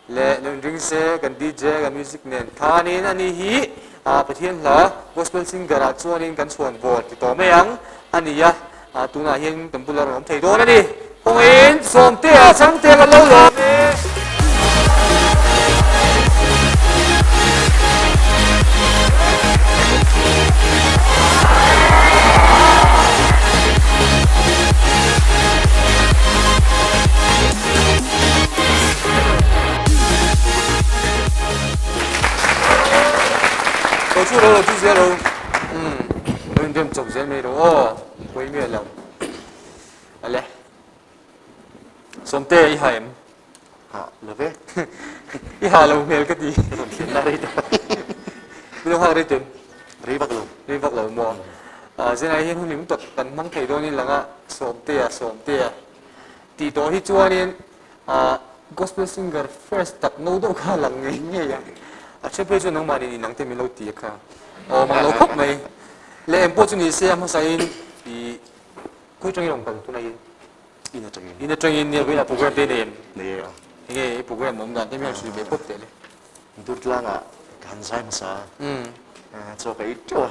Leh lo inring se kan DJ kan music nen khanin ani hi Pathian hla gospel singer ah chuanin kan chhuan vawn ti tawh mai ang a ni a, tunah hian kan bulah rawn awm thei dawn a ni. Kawngin Sawmtea Changte kan lo lawm e. Lo chu lo lo chu zel lo umm lo in rem chawp zel mai ro aw pawi miah lo ale Sawmte i ha em ha lo ve i ha lo hmel ka ti rawn thlen na rei ta mi lo hak rei tem rei vak lo rei vak lo maw zenai hian hun hlim tak kan hmang thei dawn in langa Sawmtea Sawmtea Tih tawh hi chuanin gospel singer first tak no deuh kha a lang ngei ngei a, a then phei chuan nangmah nen inang te min lo ti a kha awm ang lo khawp mai. Leh eng pawh chu ni se a hmasain i khawi atangin rawn kal tunah hian? In atangin. In atangin nia vawiinah program te nei em? Nei e a. Enge i program awm dan te hian hrilh ve phawt teh le. Durtlangah ka han zai hmasa a, chaw ka ei teuh a,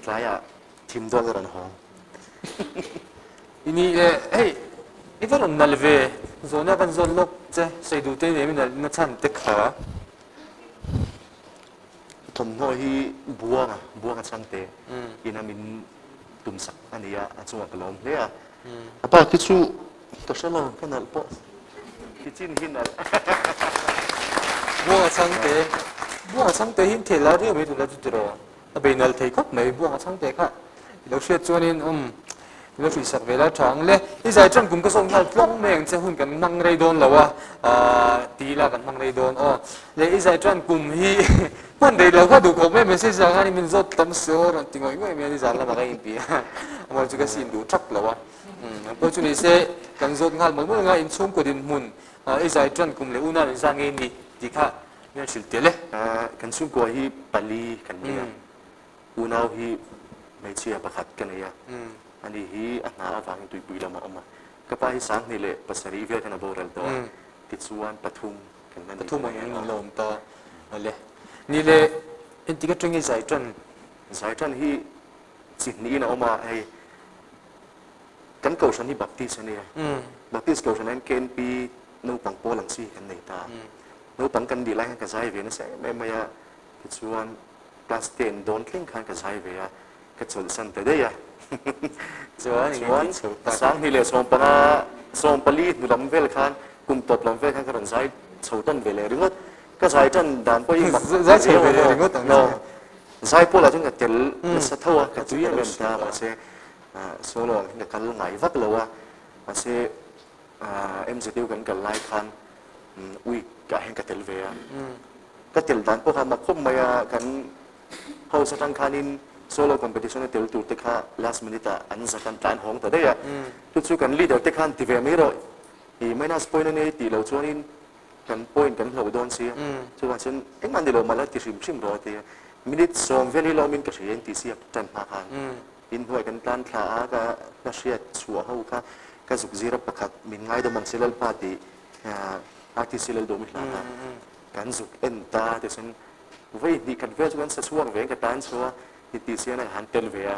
tlaiah thim dawn ka rawn hawng. I ni e, hei i va rawn nalh ve, zawhna kan zawn lawk che, sawi duh te nem i nalh na chhan te kha. Thawmhnaw hi buanga, buanga changte ina min tum sak a ni a, a chungah ka lawm hle a. A pa khi chu ka hre lo, ka nalh pawh ti chin hi nalh. Buanga changte, buanga changte hi in theh lar riau mai tunlai chu tiraw? A bei nalh thei khawp mai, buanga changte kha i lo hriat chuanin um i lo hruihsak ve la tha ang le. I zai chuan kum ka zawk nghal tlawng mai ang che hun kan hmang rei dawn lo a, aah ti ila kan hmang rei dawn aw. Le i zai chuan kum hi hman rei lo kha duh khawp mai message ah khan min zawt tam si aw rawn ti ngawih ngawih mai a ni zan lamah ka inpi a, amaw chu ka sim duh thak lo a. Um ang pawh chu ni se kan zawt nghal mawlh mawlh ang a, inchhungkaw dinhmun i zai chuan kum leh unau inzah ngei ni tih kha Min hrilh tel e. Kan chhungkua hi pali kan nei a, unau hi hmeichhia pakhat ka nei a, ani hi a hna avangin tuipui lamah a awm a, ka pa hi 2007 vel khan a boral tawh a, tichuan pathum kan la nei Pathum ang in la awm ta ale. Ni le engtik atangin zai tan? Zai tan hi chi hnihin a awm a, hei kan kohhran hi Baptist a nia, Baptist kohhran ah hian KNP naupang pawl ang chi hi kan nei ta a. Naupang kan nih lai khan ka zai ve nasa em em mai a, tichuan class ten dawn thleng khan ka zai ve a, ka chawlhsan ta daih a. Chuan 2015, 14 hnu lam vel khan kum tawp lam vel khan ka rawn zai chho tan ve leh ringawt. Ka zai tan dan pawh hi mak Zai chho ve leh ringawt ang che. Zai pawh lah chuan ka tel nasa tho a, ka tui em em ta mahse solo ang hian ka kal ngai vak lo a, mahse MZU kan kal lai khan week ah hian ka tel ve a, ka tel dan pawh kha mak khawp mai a, kan house atang khanin solo competition a tel tur te kha last minute ah an zak an tlan hawng ta daih a, chu chu kan leader te khan ti ve mai rawh i minus point a nia tih loh chuanin kan point kan hloh dawn sia, chuvang chuan engmah ni lo mah la ti hrim hrim rawh a ti a, minute sawm vel hi lawmin ka hria in tih siak tan hma khan. Inhnuai kan tlan thla a, ka hla hriat chhuah ho kha ka zuk zir a pakhat min ngaidam ang che Lalpa tih RTC Laldawmi hla kha kan zuk en ta tichuan vawi hnih khat vel chu kan sa chhuak ve ka tan chho a ni tih chian a han tel ve a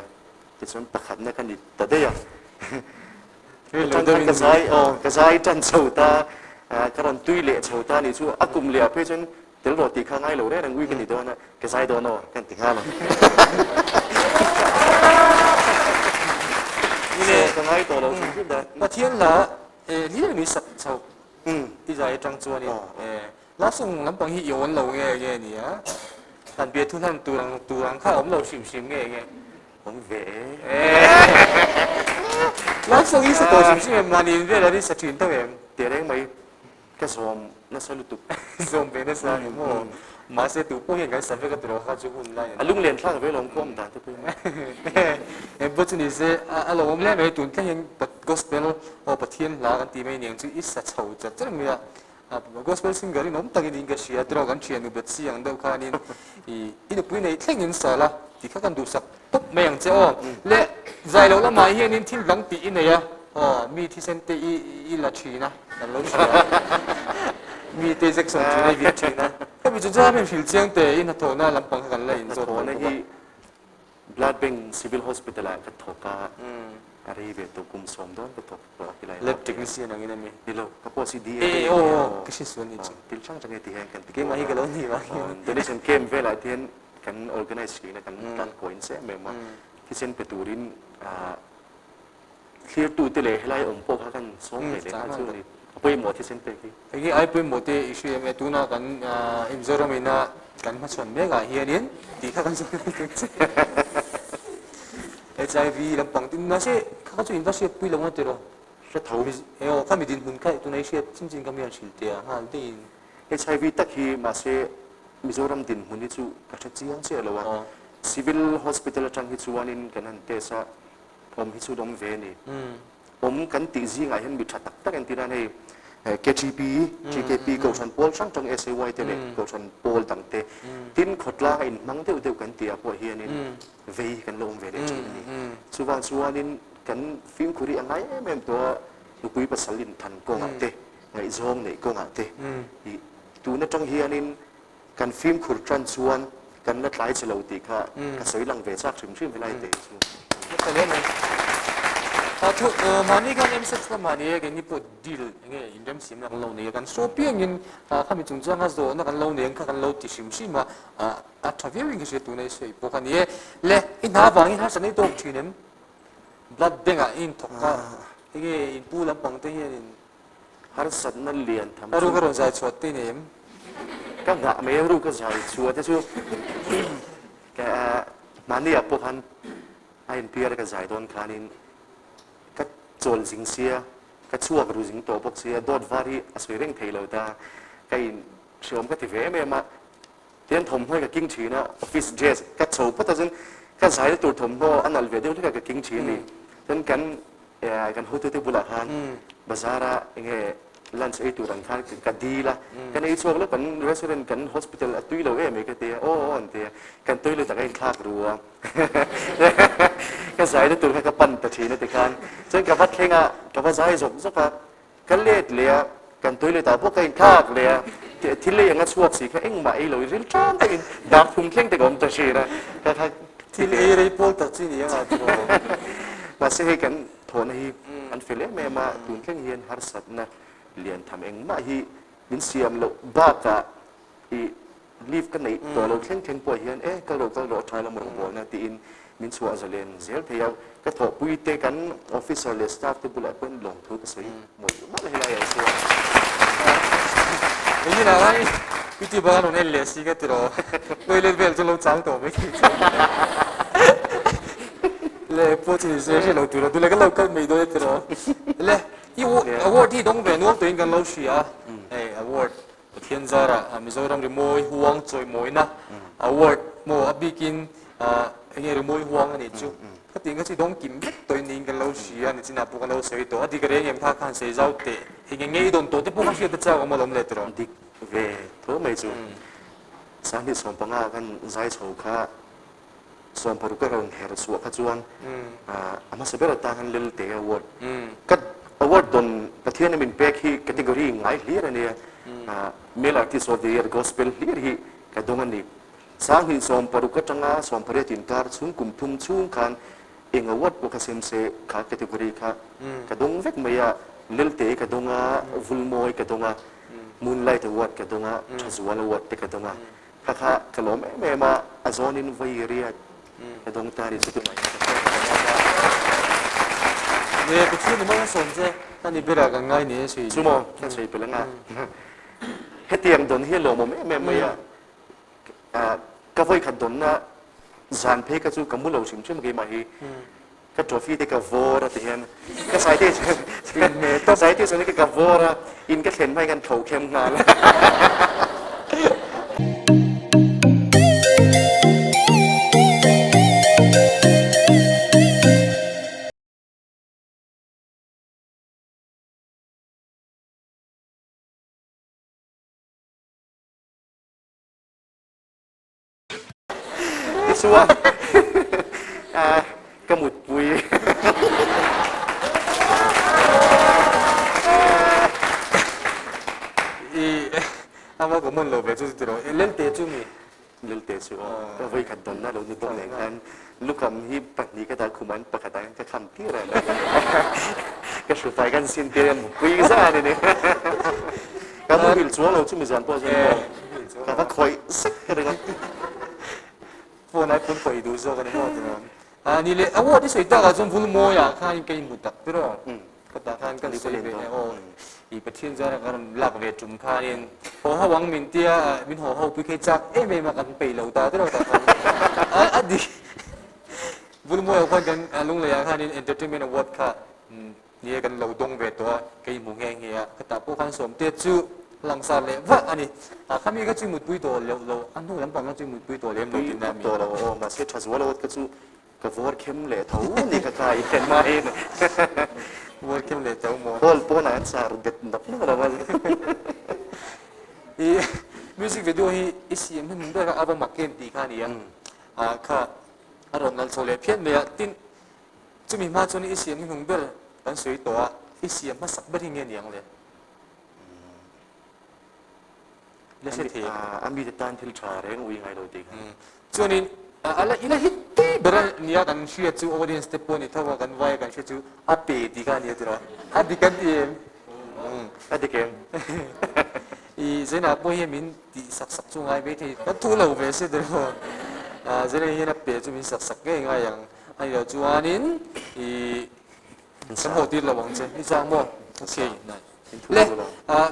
tichuan pakhatna ka ni ta daih a tan khan ka zai aw ka zai tan chho ta ka rawn tui leh chho ta ni chu a kum leh ah phei chuan Tel rawh tih kha ngai lo reng reng ui ka ni dawn a, ka zai dawn aw ka ti nghal ang. Ni ka ngai tawh lo hrim hrim dan. Pathian la hlir mi sak chho i zai atang chuan in love song lampang hi i awn lo nge nge ni a, han bia thu hlan tur ang tur ang kha a awm lo hrim hrim nge nge. Awm ve e. Love song hi sa tawh hrim hrim em mahni in vel a ri sa thin tho em? Teh reng mai. Ka zawm nasa lutuk. Zawm ve nasa ni maw? Mahse tu pawh hian kan sa vek a tiraw kha chu hun lai a ni. A lunglen thlak ve lawm khawm dan te pawh hi. Eng pawh chu ni se a lawmawm hle mai tun thleng hian gospel aw Pathian hla kan tih mai niang chu i sa chho chat chat mai a. Gospel singer in awm takin in ka hria tiraw kan thian nu Betsy ang deuh khanin i nupui nei thleng in sa la tih kha kan duhsak tawp mai ang che aw. Le zai loh lamah hianin thil dang tih i nei a aw mi thisen te i la thin a. Kan lo hria. Mi te injection thin a i vit thin a. Hemi chu chuan min hrilh chiang teh i hnathawhna lampang kha kan la inzawt lo bawk a. Blood Bank Civil Hospital ah ka thawk a, a rei ve tawh kum sawm dawn ka thawk tawh a tilai. Lab technician angin a mi? Ni lo, ka pawh si DA te aw aw ka hre sual ni chu. Thil hrang hrang e ti hian kan ti Keimah hi ka lo ni vang hian. Donation camp velah te hian kan organize thin a, kan tlan kawi nasa em em a, thisen pe turin Thlirtute leh helai awm pawh kha kan sawm ve leh nghal chu a ni. A pawimawh thisen pek hi. Hei hi ai pawimawh te i hria em e? Tuna kan Mizoram ina kan hmachhawn mekah hianin tih kha kan sawi mai ang che. HIV lampang tin mahse kha kha chu in va hriatpui lo ang tiraw? Hre tho. E aw kha mi dinhmun kha tuna i hriat chin chin kha mi han hrilh teh a nghal deihin. HIV tak hi mahse Mizoram dinhmun hi chu ka hre chiang chiah lo a. Civil Hospital atang hi chuanin kan han test a. Awm hi chu awm ve a ni. Awm kan tih zingah hian mi tha tak tak entir a hei KGP, GKP, Kohhran pawl hrang hrang SAY te leh Kohhran pawl dang te tin khawtlang a inhmang deuh deuh kan tih ah pawh hianin vei kan la awm ve leh thin a ni. Chuvang chuanin kan fimkhur hi a ngai em em tawh a, nupui pasal inthan kawngah te, ngaihzawng neih kawngah te ih tun atang hianin Kan fimkhur tan chuan kan la tlai che lo tih kha ka sawi lang ve chak hrim hrim helai te hi chu. Ka lem ang. Thu mahni khan MSET lamah ni e keini pawh deal enge inremsiamna kan lo nei a, kan saw piangin khami chungchanga zawhna kan lo nei ang kha kan lo ti hrim hrim a, a tha viau in ka hria tuna i sawi bawk a ni e. Le i hna avangin harsatna i tawk thin em? Blood bank ah i inthawk a, enge inpu lampang te hianin Harsatna lian tham chu. A ruk a rawn zai chhuat te nei em? Ka nghah mai a ruk a zai chhuat te chu ka mahni ah pawh khan a inpiar ka zai dawn khanin ka chawl zing sia, ka chhuak ru zing tawh bawk sia, dawt var hi a sawi reng thei lo ta, ka in hreawm ka ti ve em em a, tian thawmhnaw hi ka king thin a, office dress ka chho phawt a chuan ka zai na tur thawmhnaw a nalh ve deuh hlek a ka king thin a ni, chuan kan Kan hotute bulah khan bazar ah enge lunch ei tur ang khan ka dil a, kan ei chhuak lawk kan restaurant kan hospital a tui lo em mai ka ti a, aw aw an ti a, kan toilet ah ka inthlak ru a, ka zai na tur kha ka pan ta thin a ti khan, chuan ka va thleng a, ka va zai zawk zawk a, ka let leh a, kan toilet ah pawh ka inthlak leh a, thil ei anga chhuak si kha engmah ei lo in ril tan takin dar thum thleng te ka awm ta thin a, ka kha Thil ei rei pawl tak chi ni anga chu aw. Mahse hei kan thawhna hi an fel em em a, tun thleng hian harsatna lian tham engmah hi min siam loh bakah i leave ka neih tawh lo thleng thleng pawh hian e kal rawh kal rawh tha lam rawngbawlna tiin min chhuah zalen zel thei a, ka thawhpui te kan officer leh staff te bulah pawhin lawmthu ka sawi mawlh mawlh helai ah chuan. Engin ah khan YouTube ah khan rawn en leh si ka ti rawh, toilet vel chu lo chang tawh mai thei chu. Le pawh chu ni se hre lo tur a tule ka lo kal mai dawn e ti rawh. Le i award hi dawng ve nual tuin kan lo hria a, hei award Pathian zarah Mizoram rimawi huang chawimawina award maw a bikin enge rimawi huang a nih chu ka tih nga chi dawng kim vek tawh niin kan lo hria a ni chinah pawh kan lo sawi tawh a dik reng em kha khan sawi zau teh enge ngei dawn tawh te pawh ka hriat a chak awm alawm le tiraw. Dik ve tho mai chu Sanghnih 15 kan zai chho kha 60 a rawn her chhuah kha chuan a hmasa ber atan khan Lelte award ka award dawn Pathian a min pek hi category ngai hlir a nia Male Artist of the Year Gospel hlir hi ka dawng a ni. Sanghnih 60 atanga 80 inkar chhung kum thum chhung khan eng award pawh kha sem se kha category kha ka dawng vek mai a, Lelte ka dawng a, Vulmawi ka dawng a, Moonlight Award ka dawng a, Thazual Award te ka dawng a. Kha kha ka lawm em em a, a zawnin vawi riat ka dawng ta a ni chu tunah hian ka hriat ka lawm a. Nge Pathian i hmang a sawm che a ni berah kan ngai ni e sawi Chu maw ka sawi pel anga hetiang dawn hi a lawmawm em em mai a, ka vawi khat dawnna zan phei kha chu ka mu lo hrim hrim keimah hi ka trophy te ka vawr a ti hian ka sai te chuan sai te chuan ka vawr a in ka thlen hmai khan tho khem nghal a. Tichuan ka mutpui. I A va common lo ve chu tiraw? I Lelte chu mi? Lelte chu aw. Ka vawi khat dawnna lo ni bawk nen khan lukam hi pahnih ka dah khum an pakhat ah khan ka kham tir a. Ka hrufai khan sin tir a mupui zan a ni. Ka muhil chuang lo chu mizan pawh chuan maw ka va khawih sek ka ring a. Phone ai pawn khawih duh zawk a ni maw tiraw? A ni leh award i sawi tak ah chuan Vulmawi ah khan ka inhmu tak tiraw? Ka tah khan kan sawi ve leh aw i Pathian zara ka rawn lak ve tum khanin haw ho ang min tia min haw ho pui khei chak em em a kan peih lo ta tiraw tah khan a dik Vulmawi ah khan kan Lunglei ah khanin entertainment award kha ni e kan lo dawng ve tawh a ka inhmu nghe nghe a ka tah pawh khan sawmte chu langsar leh vah a ni a khami kha chu mutpui tawh loh lo a hnu lampang kha chu mutpui tawh lem lo tihna a mi. Tawh lo aw mahse tha zual awt kha chu Ka vawr khem leh tho ni ka kai hian mahin. Vawr khem leh tho maw? Hall pawnah an sar bet nawk nawk lo a. I music video hi i siam hnem ber a, a va mak em tih kha a ni a. Ah kha a rawn lal chho leh phian mai a. Tin, chumi hma chuan i siam hnuhnung ber kan sawi tawh a, i siam hmasak ber hi nge ni ang le? La hre thei em? A mite tan thil tha reng ui ngai lo tih kha. Chuanin a la ila hit tui ber a nia kan hria chu audience te pawh ni tho a kan vai a kan hria chu a pe tih kha a nia tiraw? A dik an ti em? A dik em? I Zena pawh hian min tih sak sak chu ngai mai thei kan thu lo ve se tiraw? Zena hian a pe chu min sak sak ngei ngai ang a ni lo chuanin i Kan haw tir lo ang che, i chang maw? Okay, nai. Le,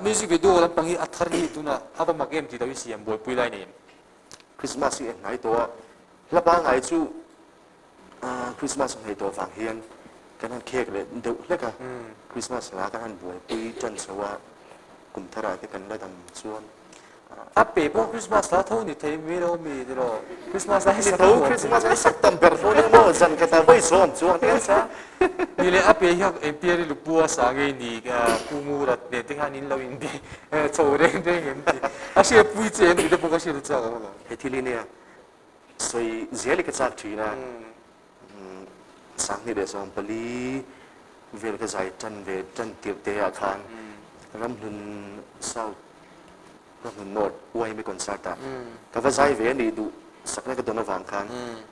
music video lampang hi a thar hi tunah a va mak em tih lo i siam buaipui lai nei em? Christmas hi a hnai tawh a, hla pangngai chu Christmas a hnai tawh vang hian kan han khek leh deuh hlek a, Christmas hla kan han buaipui tan chho a, kum tharah te kan la dam chuan A pe pawh Christmas hla tho ni thei mai lo mi ti lo. Christmas hla hi sak tho Christmas hla hi sak tam ber tho nia maw zan khat ah vawi sawm chuang te an sa. Ni leh a pe hi engtir i lupua sa ngei ni kungu rat nen te khan in lo in be chho reng reng em ti. A hriat pui che em ti te pawh ka hriat chak ang lo. He thil hi nia sawi zel i ka chak thin a. Sanghnih leh 14 vel ka zai tan ve tan tirh te ah khan Ramhlun South, Ramhlun North YMA concert ah ka va zai ve a nih duh sakna ka dawn avang khan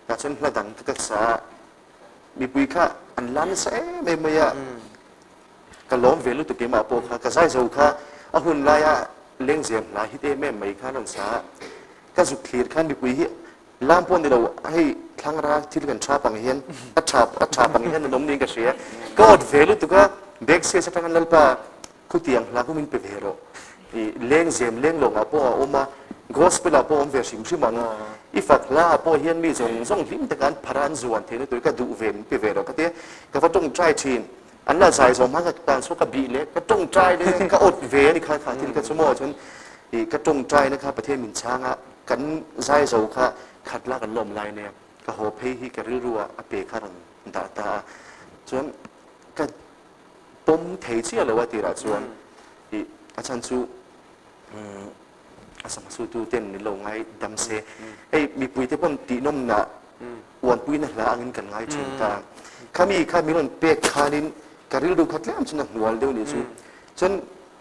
tah chuan hla dang ka sa a, mipui kha an la nasa em em mai a, ka lawm ve lutuk keimah pawh kha ka zai zo kha a hun laia lengzem hla hit em em mai khan rawn sa a, ka zuk thlir khan mipui hi Lam pawh ni lo, hei thlangra thil kan thap ang hian a thap a thap ang hian an awm niin ka hria. Ka awt ve lutuk a, back stage atanga Lalpa khutiang hla hu min pe ve rawh. I leng zem leng lawngah pawh a awm a, gospel ah pawh a awm ve hrim hrim ang. I fak hla ah pawh hian mi zawng zawng hlim taka an phar a an zuan theihna tur ka duh ve min pe ve rawh ka tia. Ka va tawngtai thin. An la zai zawm hma ka tan chu ka bih leh ka tawngtai leh ka awt ve a ni kha kha thil kha chu maw chuan i ka tawngtai na kha Pathian min chhang a kan zai zo kha khat la kan lawm lai nia ka haw phei hi ka rilru ah a pe kha rawn dah ta a chuan ka pawm thei chiah lo a tirah chuan i a chhan chu a sam su tu ten min lo ngai dam se hei mipui te pawn tihnawm na uanpui na hla angin kan ngai thin ta khami kha min rawn pek khanin ka rilru kha tlem chuan a hnual deuh nih chu chuan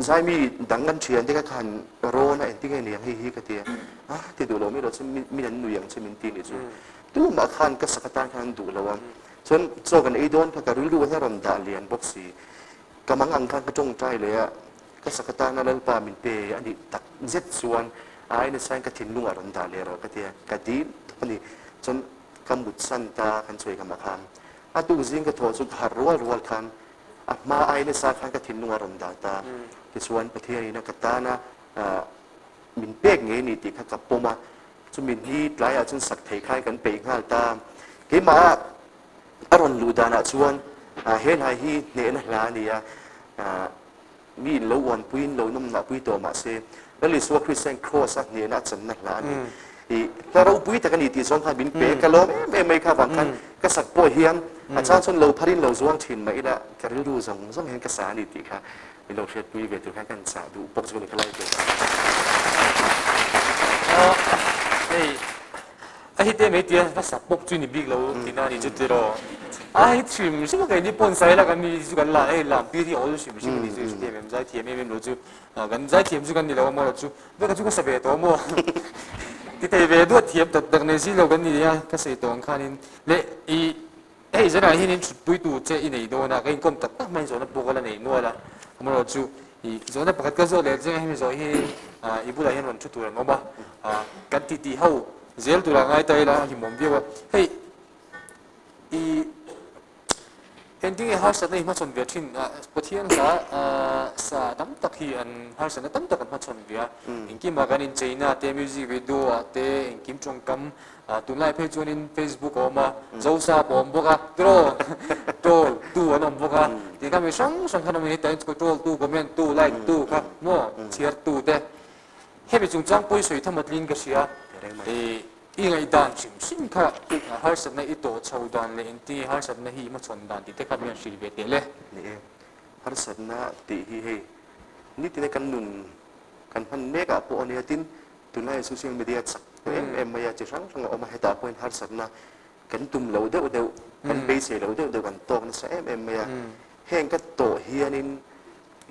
zaimi dang kan thian te kha khan rawn a engtin nge niang hei hi ka tia a ti duh lo mai lo chu min an nui ang che min ti nih chu tumah khan ka sak atan khan an duh lo a chuan chaw kan ei dawn kha ka rilru hian rawn dah lian bawk si ka mang ang khan ka tawngtai leh a Ka sak atana Lalpa min pe a nih tak zet chuan a ai nasain ka thinlungah rawn dah leh rawh ka ti a, ka dil tawp a ni. Chuan ka mutsan ta kan sawi kha mah khan a tuk zing ka thawh chu ka harh rual rual khan a hma ai nasa khan ka thinlungah rawn dah ta. Tichuan Pathianin a ka tana min pek ngei a ni tih kha ka pawm a, chumi ni tlaiah chuan sak thei khan kan peih nghal ta. Keimah a rawn luh danah chuan he hla hi hnehna hla a ni a, Mi in lo uanpui in lo nawmnahpui tawh mah se, Lal Isua Kristian Kraws a hnehna a channa hla a ni. I hla ropui tak a ni tih zawng khan min pe. Ka lawm em em mai kha vang khan ka sak pawh hian a chang chuan lo phar in lo zuang thin mah ila ka rilru zawng zawng hian ka sa a ni tih kha min lo hriatpui ve tur khan ka han chah duh bawk chu ka ni kha lai ve ta. Hei a hit em mai tia hla sak bawk chu ni bik lo tihna a ni chu tiraw. A hei hrim hrim a keini pawn sai la kan mi chu kan la hei lam tir hi a awl hrim hrim a ni chu hrethiam em zaithiam em em lo chu kan zaithiam chu kan ni lo a maw lo chu veka chu ka sa ve tawh maw ti thei ve duat thiam tak tak nei si lo kan ni a ka sawi tawh ang khanin leh i hei zanah hianin thutpui tu che i nei dawn a ka inkawm tak tak hmain zawhna pawh ka la nei nual a amaw chu i zawhna pakhat ka zawh leh chiang a hemi zawh hianin i bulah hian rawn thu tur an awm a kan titi ho zel tura ngai ta ila a hlimawm viau a hei I engtin nge harsatna hi hmachhawn ve thin a, Pathian hla sa tam tak hi an harsatna tam tak an hmachhawn ve a, engkimah kan incheina te, music video ah te, engkim tawngkam tunlai phei chuanin Facebook a awm a, Zosap a awm bawk a, tiraw troll tu an awm bawk a, tih kha mi hrang hrang khan awm a ni, hetah hian troll tu, comment tu, like tu kha maw chhiar tu te hemi chungchang pawh i sawi tham atlin ka hria. I ngaihdan hrim hrim kha harsatna i tawh chho dan leh engtinge harsatna hi i hmachhawn dan tih te kha min han hrilh ve teh le. Ni e, harsatna tih hi hei nitina kan nun kan hman mek ah pawh a nia tin tunlai social media chak tawh em em mai a chi hrang hrang a awm a hetah pawhin harsatna kan tum lo deuh deuh kan beisei lo deuh deuh kan tawk nasa em em mai a heng ka tawh hianin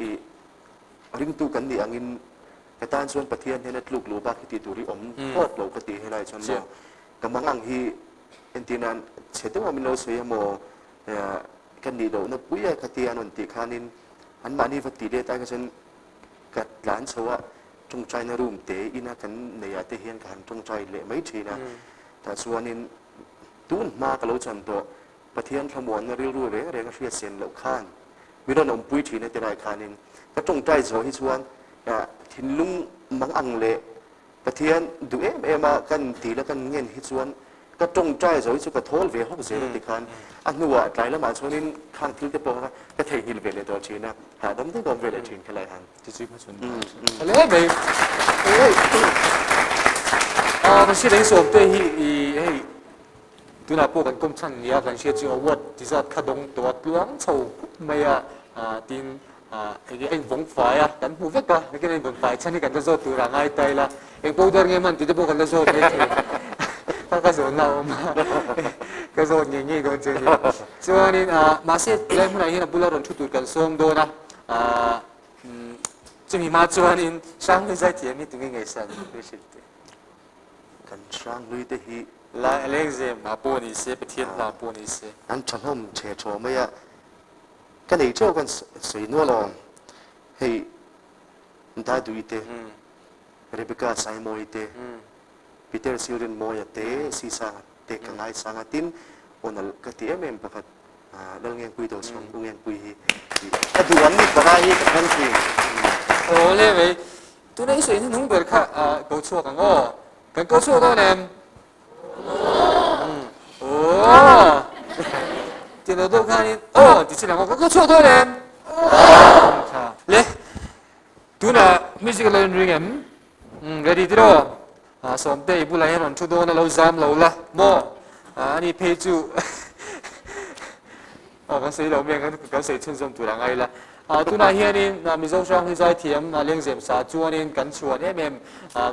ih Ringtu kan nih angin ka tan chuan Pathian hian a tluk luh bak hi tih tur hi awm tawp lo ka ti helai chuan maw ka mang ang hi entir nan chhe deuh a min lo sawi emaw ka nih lohna pui a ka tia an rawn tih khanin anmahni va tih let ai kha chuan ka tlan chho a tawngtaina room te ina kan neih ah te hian ka han tawngtai leh mai thin a tah chuanin tun hma ka lo chan tawh Pathian thlamuanna rilru reng reng a hriat sen loh khan Min rawn awmpui thin e tilai khanin ka tawngtai zawh hi chuan thinlung mang ang leh Pathian duh em em a kan tih la kan ngen hi chuan ka tawngtai zawh hi chu ka thawl ve hawk zel a ti khan a hnuah tlai lamah chuanin khang thil te pawh kha ka theihnghilh ve leh tawh thin a, hahdam deuh ka awm ve leh thin khelai han. Ti chu hmachhawn tha hle mai. Ka hriat ang sawmte hi hei Tunah pawh kan kawm chhan nia kan hriat chu award ti zat kha dawng tawh a tluang chho khawp mai a, tin enge a invawng fai a kan hmu vek a, nakin a invawn fai chhan hi kan la zawt tur a ngai ta ila, eng powder nge hman tih te pawh kan la zawt mai thei kha ka zawnna a awm a, ka zawt ngei ngei dawn che a ni. Chuanin mahse tilai hmunah hian a bula rawn thu tur kan sawm dawn a, chumi hma chuanin Hranghlui Zaithiam hi tunge ngaihsan i hrilh teh? Kan Hranghlui te hi. Lai a leng zem hna pawh ni se, Pathian hna pawh ni se. An tha hlawm che thaw mai a, ka nei teuh kan sawi nual awm. Hei Dadui te, Rebecca Saimawii te, Peter Silrinmawia te, Sisanga te ka ngaisang a, tin aw nalh ka ti em em pakhat Lalngengpui Dawlchhawng U Ngengpui hi ka duh an ni panga hi ka hmang thin. Aw le mai. Tuna i sawi hnuhnung ber kha ko chhuak ang aw. Kan ko chhuak dawn em? Aw. Ti lo deuh khanin aw ti chin ang aw. Kan ko chhuak dawn em? Tha. Le. Tuna music lo in ring em? Ready tiraw? Sawmte i bulah hian rawn thu dawn a lo zam lo la maw? Ani phei chu Aw kan sawi lo mai ang kan sawi chhunzawm tur a ngai la. Tunah hianin Mizo hrang hi zaithiam lengzem sa chuanin kan chhuan em em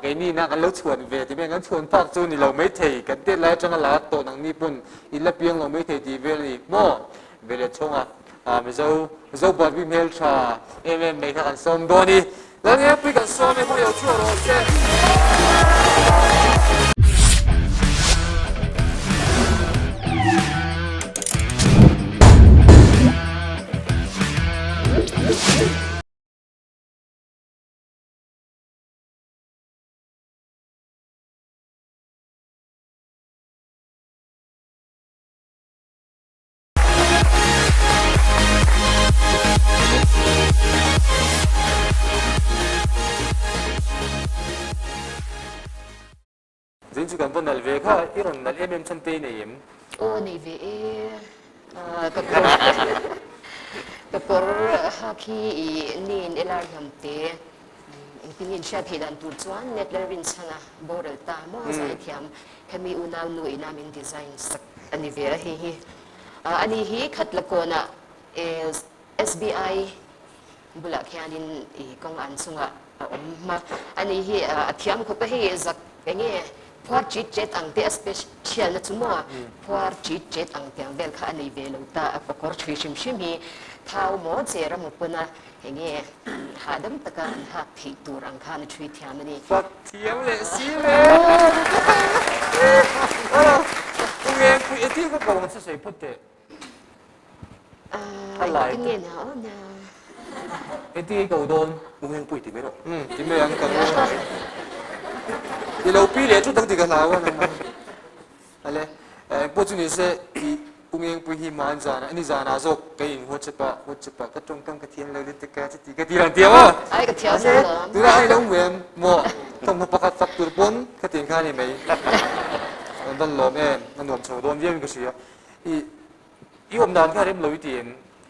keini na kan lo chhuan ve ti mai ang kan chhuan phak chu ni lo maithei kan tet lai atanga la tawh nangni pawn in la piang lo maithei tih vel a ni maw ve leh chhawng a Mizo Mizo Barbie hmeltha em em mai kha kan sawm dawn i Lalngengpui kan sawm e hmuh lo chhuah rawh che. Zin chu kan va nalh ve kha, i rawn nalh em em chhan te i nei em? Aw nei ve e, ka kawr ka kawr hak hi i nin elar hnam te engtin nge in hriat theih dan tur chuan net Lalrinchhana boral ta maw zaithiam hemi unau nu ina min design sak a ni ve a hei hi ani hi khatla kawnah SBI bulah khianin i kawng an chungah a awm a ani hi a thiam khawp a hei zak enge. Phuar ṭit ṭet ang te a special na chu maw phuar ṭit ṭet ang tiang vel kha a nei ve lo ta a kawr ṭhui hrim hrim hi thau maw cher a mu pawn a enge hahdam taka an hak theih tur ang khan a ṭhui thiam a ni. Fak thiam leh si le. Ungeng pui e ti ka ko ang che sawi phawt teh. A lai. Engtin nge na aw na. Engtin nge ko dawn? Ungeng pui ti mai rawh. Um ti mai ang ka ru. I lo pi leh chu tak ti ka hlau a nangmah. Ale engpawh chu ni se i ungeng pui hi man zan a ni zan ah zawk kei in WhatsApp ah WhatsApp ah ka tawngkam ka thiam lo lutuk a chuti ka ti lang tiam a. Ai ka thiam lo lawm. Tunah ai lo muem maw thawmhnaw pakhat fak tur pawn ka tiang kha a ni mai. An van lawm em a nuam chho dawn viau in ka hria. I i awm dan kha rem lo i ti em?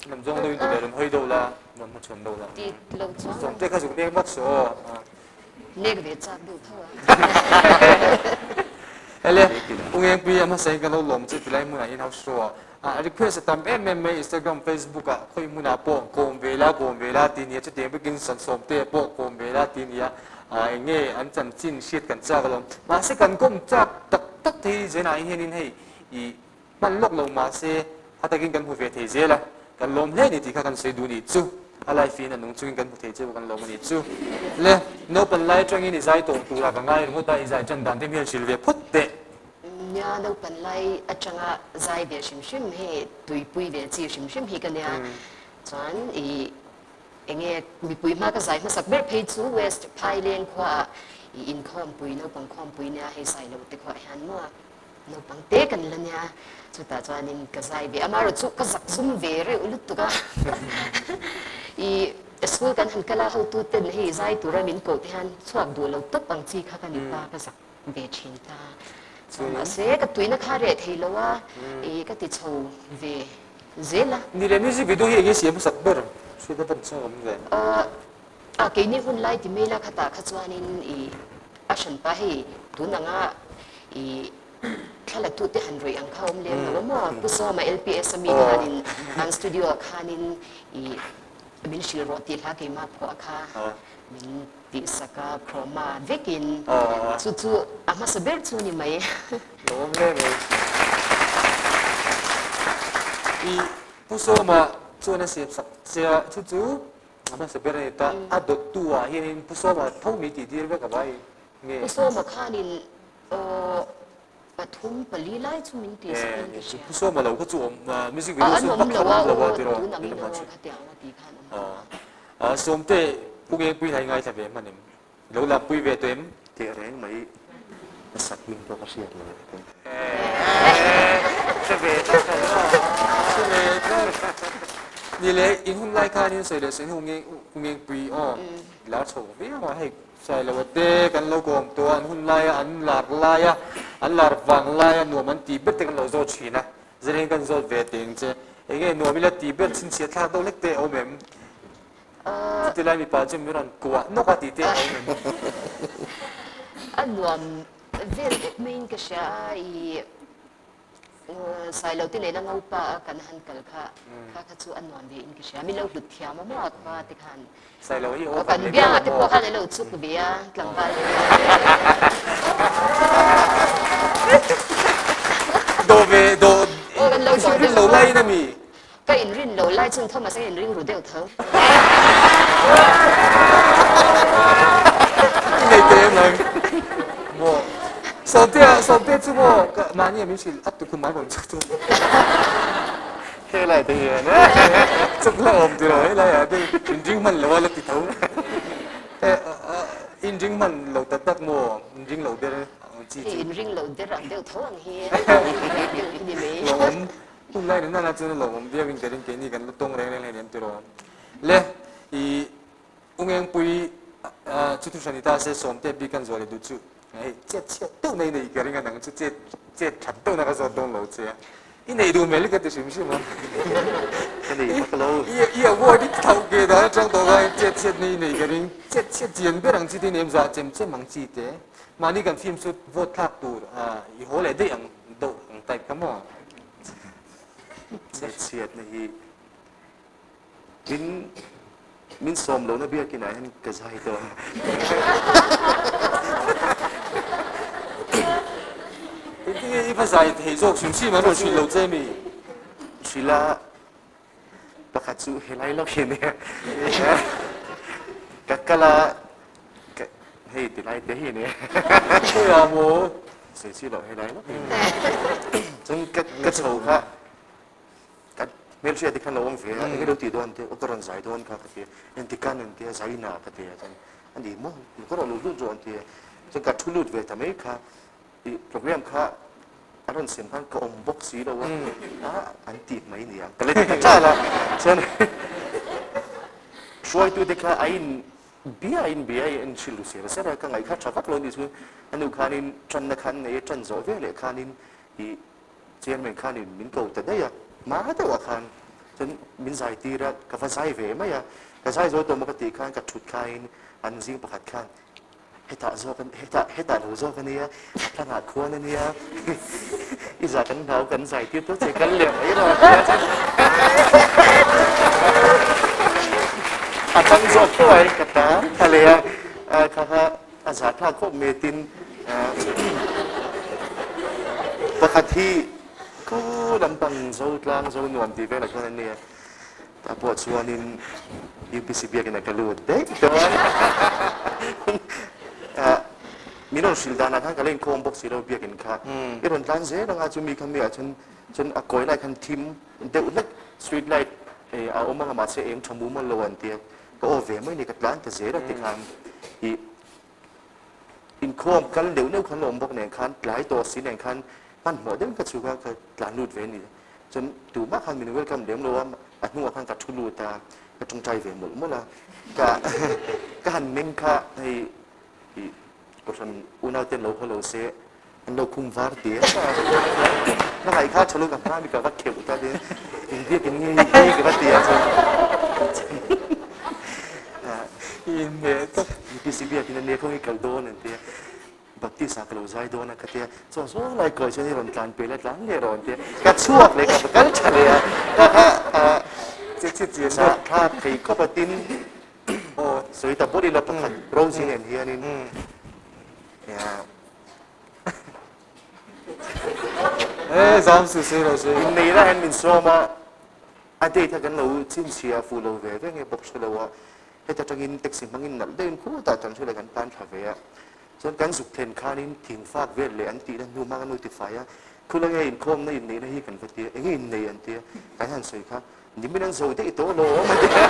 Lam zawng deuh in ti leh rawn hawi deuh la, rawn hmachhawn deuh la. Ti lo chuan. Zawng te kha zuk nek vat suh aw. Nek ve chak deuh tho a. Hele, Ungengpui a hmasa in ka lo lawm che tilai hmunah in house show ah request a tam em em mai Instagram, Facebook ah khawi hmunah pawh kawm ve la, kawm ve la ti nia, chutiang bikin sawmsawm te pawh kawm ve la ti nia, eng nge an chanchin hriat kan chak alawm. Mahse kan kawm chak tak tak thei zenah hianin hei i hman lawk lo mahse a takin kan hmu ve thei zel a, kan lawm hle a ni tih kha kan sawi duh nih chu. A life in a nung chungin kan hmu thei che kan lawm a nih chu. Le, naupan lai atangin i zai tawh turah ka ngai ringawt a, i zai tan dan te hmel hrilh ve phawt teh. Nia, naupan lai atanga zai ve hrim hrim hi tuipui ve chi hrim hrim hi ka nia. Chuan i enge mipui hma ka zai hmasak ber phei chu West Phaileng khuaah i inkhawmpui, naupang khawmpui nia hei zai lo te khuaah hian maw. Naupang te kan la nia, chutah chuanin ka zai ve a, amaherawh chu ka zak zum ve reuh lutuk a. I school kan han kal a, hotu ten hei zai tura min koh te hian chhuak duh lo tawp ang chi kha ka ni ta, ka zak ve thin ta. Chuan mahse ka tuina kha reh thei lo a, i ka ti chho ve zel a. Ni leh music video hi enge siam hmasak ber hriat a van chang awm ve? A keini hun lai ti mai la khatah kha chuanin i a hranpa hei tun anga i thla tute han rawih ang kha awm lem lo a maw Pu Sawma LPS a mi khanin an studio ah khanin i min hrilh rawh tih hla keimah phuah kha min tihsak a chroma vekin chu chu a hmasa ber chu ni mai. Lo awm hle mai. I Pu Sawma chuan a siamsak che a chu chu A hmasa ber a ni ta, a dawttu ah hianin Pu Sawma tho mi tih tir vek a vai nge? Pu Sawma khanin aw pathum pali lai chu min tih sak in ka hria. Pu Sawma lo kha chu awm music video chu pakhat awm lo a tiraw? Tun angin aw khatiang a tih khan awm lo a. Sawmte Pu Ngengpui hlai ngaithla ve hman em? Lo lampui ve tawh em? Teh reng mai a sak hming pawh ka hriat lo e. Hre ve tlat a ni. Hre ve tlat. Ni le, in hun lai khanin sawi leh sawi hnu ngengpui aw lar chho viau a, hei Sailoa te kan lo kawm tawh a, an hun laia an lar laia an lar vang laia nuam an tih ber te kan lo zawt thin a, zireng kan zawt ve teng che. Enge nuam ila tih ber chhinchhiah thlak deuh hlek te a awm em? Chuti lai mipa chu min rawn kuah nawk a tih te a awm em? A nuam vel vek maiin ka hria a, i Sailo te nena ngopa a kan han kal kha kha kha chu a nuam ve in ka hria. Min lo hlut thiam a maw a khua te khan. Sailo hi aw kan bianga te pawh khan a lo chuk ve a tlangval. Do ve do rin lo laiin a mi. Ka inrin lo lai chun Thomas a inring ru deuh tho. I nei te em ang maw? Sawmtea, Sawmtea chu maw ka mahni a min hrilh a tukhum a rawn chuk chu. Helai te hian chuk la awm tiraw helai ah te inring hman lo a la ti tho. Inring hman lo tak tak maw? Inring lo der ang chi chu. Inring lo der ang deuh tho ang hi. Ni mai. Lawm. Hun lai nana na chuan a lawmawm viau in ka ring keini kan la tawng reng reng hleinem tiraw. Le i Ungengpui chu thu hran ni ta se Sawmte bik kan zuah leh duh chu hei chet chhiat deuh na i nei ka ring a nang chu chet chet that deuh na ka zawt dawn lo che a i nei duh hmel hi ka ti hrim hrim a. Ka nei vak lo. I award i thlauh ke dan atang tawh khan chet chhiat na i nei ka ring chet chhiat chian ber ang chi te i nem zah chem chem ang chi te mahni kan film chu vote thlak tur i haw leh daih ang deuh ang type kha maw. Chhiatna hi min min sawm lohna biakin ah hian ka zai tawh a. Tinge i va zai thei zawk hrim hrim an rawn hrilh lo che mi? Hrilh a, pakhat chu helai lawk hi ania. Ka kal a, ka hei tilai te hi ania. Khawiah maw? Sawi chi loh helai lawk hi ania. Chuan ka ka chho kha ka hmelhriat te khan lo awm ve a, enge lo tih dawn te, aw ka rawn zai dawn kha ka ti a, engtik an tia zai na ka ti a, chuan a ni maw ka rawn lut lut rawh an ti a, chuan ka thu lut ve ta mai kha. I program kha a rawn sem khan ka awm bawk si lo a, a an tih mai ni ang ka la ti ta chal a, chuan hruaitute kha a in bia a in bia a in hrilh ru ser ser a, ka ngaih kha tha vak lo a nih chuan a nu khanin tanna khan nei a tan zawh veleh khanin i chairman khanin min ko ta daih a, hma deuhah khan chuan min zai tir a, ka va zai ve mai a, ka zai zo tawh maw ka tih khan ka thut khain an zing pakhat khan Hetah zawk a hetah hetah lo zawk a nia, a thlangah khuan a nia, i zah kan hlau kan zai tir tawh che kal leh mai rawh a tia chuan a tang zawk tho a ka tan tha leh a, kha kha a zah thlak khawp mai tin pakhat hi khu lampang zo tlang zo nuam tih velah chuan a nia. Tah pawh chuanin UPC biakina ka lut daih dawn. Min rawn hrilh danah khan ka la inkhawm bawk si lo biakin kha. I rawn tlan zel anga chu mi kha mi ah chuan chuan a kawi lai khan thim deuh hlek street light a awm anga mahse eng tha mumal lo an tia ka aw ve mai ni ka tlan ta zel a ti khan i inkhawm kal neuh neuh khan la awm bawk nen khan tlai tawh si nen khan hmanhmawh deuhin ka chhuk a ka tlan lut ve a ni. Chuan tumah khan min welcome lem lo a, a hnungah khan ka thu lut a, ka tawngtai ve mawlh mawlh a. Ka ka han meng kha hei ih kohhran unau ten lo haw lo se an lo khum var ti a. Ka ngaih kha tha lo ka hma mi ka va kheuh ta nia, inbiak in nge hi ka va ti a chuan Inhmeh tak. UPC biakin ania khawnge kal dawn an ti a. Baptist ah ka lo zai dawn a ka tia, chaw zawng lai kawi chuan i rawn tlan pel a tlan leh rawn tia, ka chhuak leh ka kal tha leh a, ka kha Che che chian deuh thlak thei khawp a tin aw sawi ta bawlh ila pakhat Rosie nen hianin E zam su se lo se. Innei lai hian min sawm a, a date kha kan lo chhinchhiah fuh lo ve ve nge bawk hre lo a, Heta tangin taxi hmangin nalh deuhin khutah tan hrilh kan tan thla ve a. Chuan kan zuk thlen khanin thingfak vel leh an tihna hnu hmang an lo tifai a, khul ange inkhawmna inneihna hi kan va ti a, enge innei an ti a, kan han sawi kha nimin an zo daih tawh lo awm an ti a.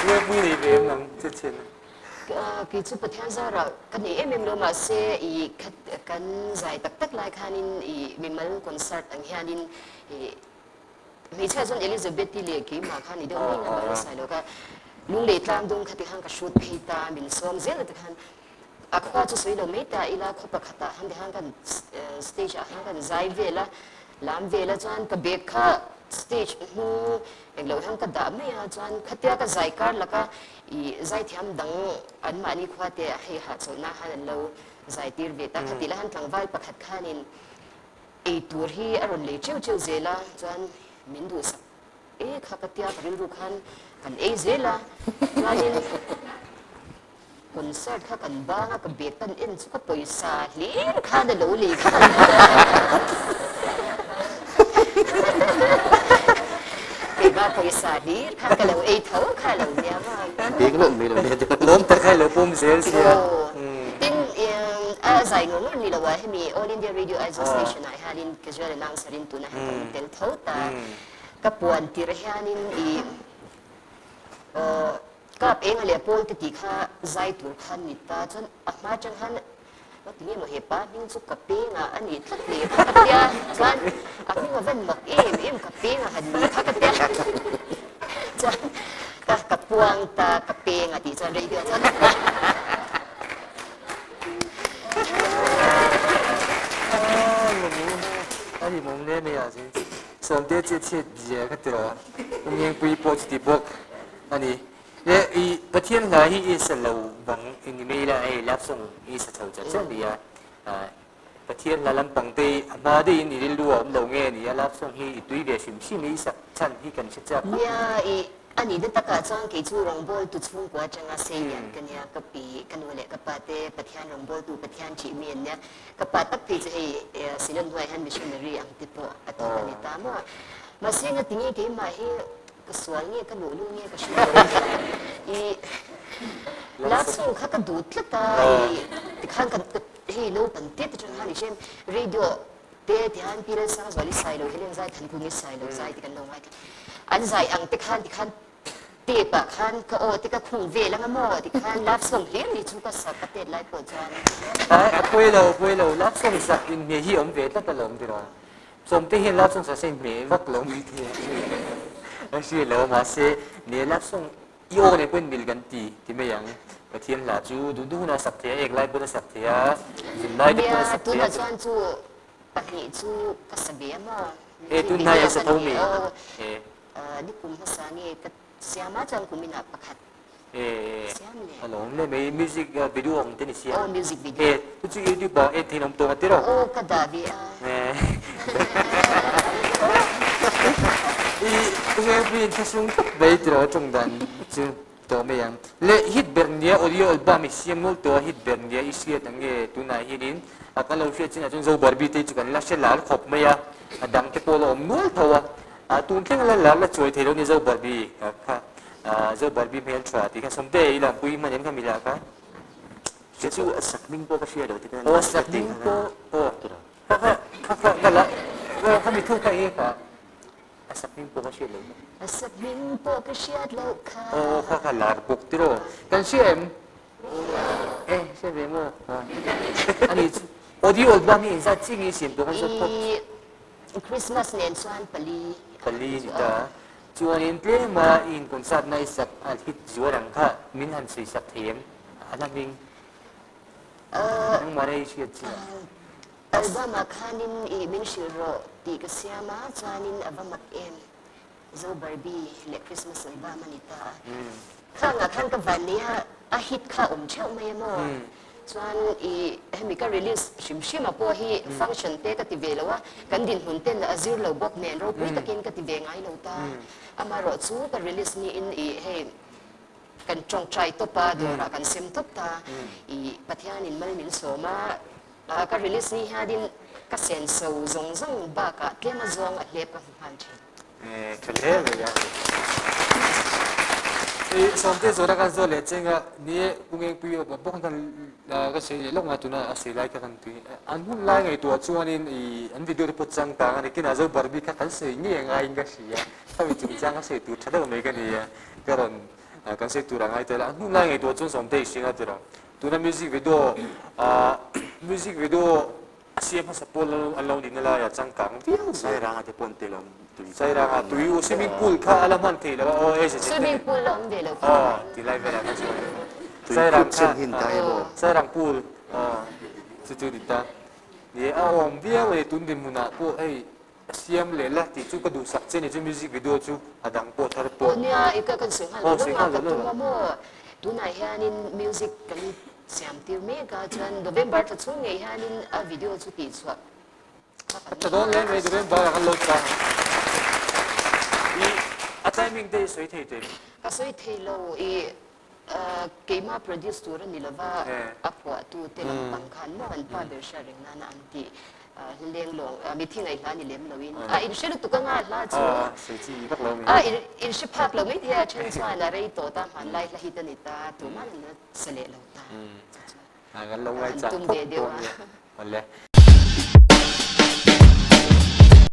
Nge pui nei ve em nang che chhen a. Kei chu Pathian zarah ka nei em em lo mahse i kan zai tak tak lai khanin i mimal concert ang hianin i hmeichhia chuan Elizabeth-i leh keimah khan i deuh mai nga mahse sai lo ka lunglei tlang dum kha ti khan ka hrut phei ta min sawm zel a ti khan a khua chu sawi lo mai ta ila khaw pakhatah khan ti khan kan stage ah khan kan zai vel a lam vel a chuan ka bag kha stage hnung englo hian ka dah mai a chuan khatia ka zai kar laka I zaithiam dang anmahni khua te hei hahchawlhna khan an lo zaitir ve ta. Khatih lai khan tlangval pakhat khanin ei tur hi a rawn lei cheu cheu zel a, chuan min duhsak e kha ka tia ka rilru khan kan ei zel a, chuanin concert kha kan bang a, ka bag kan en chu ka pawisa hlir khan a lo lei kha. Keimah pawisa hlir kha ka lo ei tho kha lo nia ma. Beng lawm mai lo nia te. Lawm tak kha i lo pawm zel sia. Tin a zai ngawr ngawr ni lo a hemi All India Radio Aizawl Station ah hianin casual announcer in tunah hian ka awm tel tho ta. Ka puan tirh hianin i kap enga leh pawl te tih kha zai tur khan ni ta chuan a hma atang khan Ka ti nge maw he pa hming chu ka peng ah a nih tlat le kha ka tia chuan a hming a van mak em em ka peng a han ni kha ka tia chuan ka ka puang ta ka peng a tih chuan radio chuan A ni mawm le mai ah chuan sawmte chiah chhiat zia ka ti lo a Umengpui pawh chuti bawk a ni. Le i Pathian hla hi i sa lo bang i ni mai la hei love song i sa chho chat chat nia Pathian hla lampang te a hma deuhin i rilru a awm lo nge nia love song hi i tui ve hrim hrim i sak chhan hi kan hre chak. Nia i. A nih na takah chuan kei chu rawngbawltu chhungkua atanga sei lian ka nia, ka pi, ka nu leh ka pa te Pathian rawngbawltu, Pathian thih mi an nia. Ka pa tak phei chu hei Synod hnuaiah hian missionary ang te pawh a thawk a ni ta maw. Mahse ngati nge keimah hi ka sual nge ka luhlul nge ka hre lo i love song kha ka duh tlat a i tikhan ka hei naupang te te atang khan i hrem radio te tihan Pi Lalsangzuali Sailo, Helen Zaithankungi Sailo zai te kan lo ngaithla. An zai ang te khan tikhan tape ah khan ka aw te ka khung vel anga maw tikhan love song hlir ni chu ka sak a tet lai pawh chuan. Ai a pawi lo a pawi lo love song sak in hmeh hi awm ve tlat alawm tiraw sawmte hian love song sak se in hmeh vak lo mai thei a hria lo mahse ne love song i aw nen pawh in mil kan ti ti mai ang Pathian hla chu duh duh hunah sak thei a ek lai pawn a sak thei a zun lai te pawn a sak thei a tunah chuan chu pahnih chu ka sa ve a maw e tun hnai a sa tho mi e Nikum hmasa nge ka siam a chuan kum inah pakhat siam le. A lawm le mai music video ang te ni sia. Aw music video. E tu chu YouTube ah en thein awm tawh a tiraw. Aw ka dah ve a. I tunge pui in thlasung khawp mai tiraw tawng dan chu tawh mai ang. Le hit ber nia audio album i siam nual tawh a hit ber nia i hriat ang nge tunah hianin a ka lo hriat chinah chuan Zo Barbie te chu kan la hre lar khawp mai a a dang te pawh la awm nual tho a. A tun thleng la lar la chuai thei lo ni Zo Barbie kha Zo Barbie hmel tha tih kha Sawmte i lam pui hman em kha mila kha Che chu a sak hming pawh ka hria lo ti khan Aw sak hming pawh aw kha kha kha kha ka la aw kha mi thu kha eng kha a sak hming pawh ka hriat lo A sak hming pawh ka hriat loh kha Aw kha kha lar bawk tiraw kan hria em E hria ve maw ani chu audio album hi engzat chi nge siam tawh kan zawt phawt. Christmas nen chuan pali. Pali ni ta. Chuanin tlema i inconcert-na i sak a hit zual ang kha min han sawi sak thei em? A hla hming. Nangmah rei hriat chi ah. Album ah khanin i min hrilh rawh tih ka siam a, chuanin a va mak em. Zo Barbie leh Christmas album a ni ta a. Khangah khan ka van nei a, a hit kha awm theuh mai a maw? Chuan i hemi ka release hrim hrim a pawh hi function te ka ti ve lo a, kan dinhmun ten a zir lo bawk nen ropui takin ka ti ve ngai lo ta. Amaherawh chu ka release niin i hei kan tawngtai tawp a, dawrah kan sem tawp ta. I Pathianin mal min sawm a, ka release ni hianin ka senso zawng zawng bakah tlem a zawng a hlep ka hmu nghal thin. Tha hle mai a. I Sawmte zawhna kan zawh leh cheng a, ni e Pu Ngengpui aw bawk khan ka sawi leh lawk nga tuna a sawi lai kha kan tui. An hun lai ngaihtuah chuanin i an video te pawh changkang a ni. Kinah zo Barbie kha kan sawi ngei angaiin ka hria. Khami chungchang a sawi tur tha deuh mai ka ni a. Ka rawn kan sawi tur a ngai tel a. An hun lai ngaihtuah chuan Sawmte i hring a tiraw. Tuna music video music video A siam hmasa pawl an lo nihna laiah changkang viau mai. Sairanga te pawh an tel awm tui. Sairanga tui u swimming pool kha a la hman thei lo a aw e Swimming pool la awm ve lo kha. Aw ti lai velah kha chuan. Sairang kha Sairang pool aw chu chu ni ta. Ni a awm viau e tun dinhmunah pawh hei a siam leh la tih chu ka duhsak che ni chu music video chu a dang pawh thar pawh. Aw nia i ka kan sawi nghal lo lo a ka tum a maw tunah hianin music kan Siam tir mek a, chuan November thla chhung ngei hianin a video chu tih chhuah A tha dawn hle mai, November ah kan lo chang ang. I a timing te i sawi thei teh? Ka sawi thei lo, i keimah produce tur a ni lova, a phuahtu te lampang khan maw an pa ber hriat reng nana an tih Hlaleng lawng, mithi ngaih hla ni lem loin a inhre lutuk anga hla chu a inhre phak lo mai thei a, then chuan a rei tawh ta hmanlai hla hit a ni ta, tumah an la sa leh lo ta. Kan lo ngaihchah khawp dawn nia.